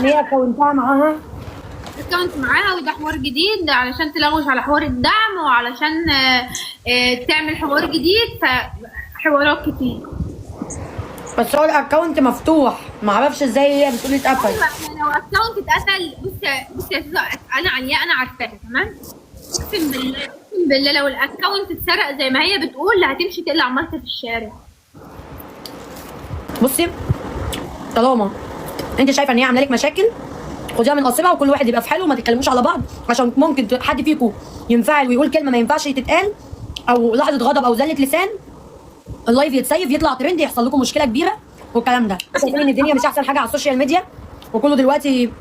يعني هي account ها معاها؟ account معاها، وده حوار جديد علشان تلغوش على حوار الدعم، وعلشان تعمل حوار جديد، فحوارات كتير. بس هو ال account مفتوح، ما اعرفش ازاي هي بتقول اتقفل. ايوه، لو account اتقفل، بصي بصي يا سوزو، انا علياء انا عارفاها تمام، اقسم بالله اقسم بالله لو ال account اتسرق زي ما هي بتقول هتمشي تقلع مالتي في الشارع. بصي، طالما انت شايفه ان هي عامله لك مشاكل خديها من قصيبها، وكل واحد يبقى في حاله وما تتكلموش على بعض، عشان ممكن حد فيكم ينفعل ويقول كلمة ما ينفعش تتقال، او لحظة غضب او زلة لسان، ال live يتسيف يطلع ترند، يحصل لكم مشكلة كبيرة والكلام ده. شايفين ان الدنيا مش احسن حاجة على ال social media، وكله دلوقتي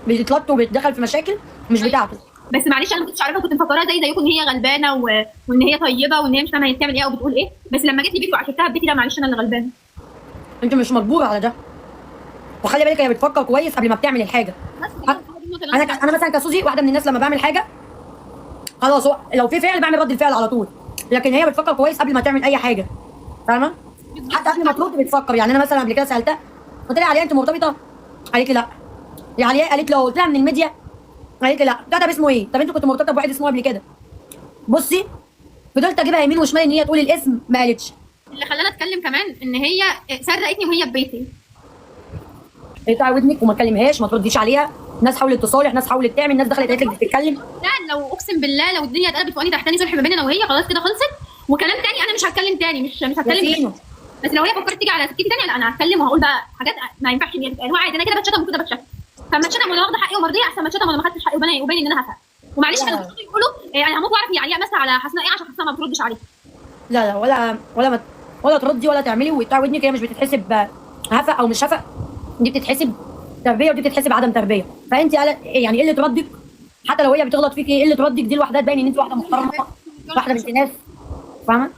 بيتلط وبيتدخل في مشاكل مش بتاعته. بس معلش انا ما كنتش عارفه، كنت مفكراها زي زيكم ان هي غلبانه وان هي طيبة وان هي مش فاهمه هي بتعمل ايه او بتقول ايه، بس لما جت لي بيتي وعشتها في بيتي، لا معلش انا اللي غلبانه. انت مش مجبوره على ده، وخلي بالك هي بتفكر كويس قبل ما بتعمل الحاجة. بس كده، هي دي النقطة اللي انا مثلا كسوزي واحدة من الناس لما بعمل حاجة خلاص، هو لو في فعل بعمل رد الفعل على طول، لكن هي بتفكر كويس قبل ما تعمل اي حاجة، فاهمه؟ حتى قبل ما ترد بتفكر. يعني انا مثلا قبل كده سالتها قلت لها يا علياء انت مرتبطة؟ قالت لي لا. يا علياء قالت لي اه. قلت لها من الميديا؟ قالت لي لا. قلت لها طب اسمه ايه؟ طب انت كنت مرتبطة بواحد اسمه قبل كده؟ بصي فضلت اجيبها يمين وشمال ان هي تقول الاسم، ما قالتش. اللي خلاني اتكلم كمان ان هي سرقتني وهي في بيتي. اقطعي ودنك وما تكلمهاش، ما ترديش عليها. ناس حاولت تصالح، ناس حاولت تعمل، ناس دخلت قالت لك بتتكلم. لا لو اقسم بالله لو الدنيا اتقلبت فوقاني تحتاني صلح ما بيننا انا وهي خلاص كده خلصت، وكلام تاني انا مش هتكلم تاني، مش هتكلم. ياسينو. بس لو هي فكرت تيجي على سكتي تاني لا انا هتكلم وهقول بقى حاجات ما ينفعش ان هي تتقال. وعادي انا كده بتشتم وكده بتشتم، فما اتشتم وانا واخده حقي ومرضيه احسن ما اتشتم وانا ما خدتش حقي وباين ان انا هفهم. ومعلش كانوا بيقعدوا يقولوا إيه، انا هموت واعرف هي علياء مثلا على حسناء ايه عشان حسناء ما بتردش عليها. لا لا، ولا ما ولا تردي ولا تعملي، وتقطعي ودنك. هي مش بتتحسب هفق او مش هفق، دي بتتحسب تربيه ودي بتتحسب عدم تربيه. فانت يعني قلة ردك حتى لو هي بتغلط فيكي، قلة ردك دي لوحدها تبين ان انت واحدة محترمه، واحدة بنت ناس، فاهمه؟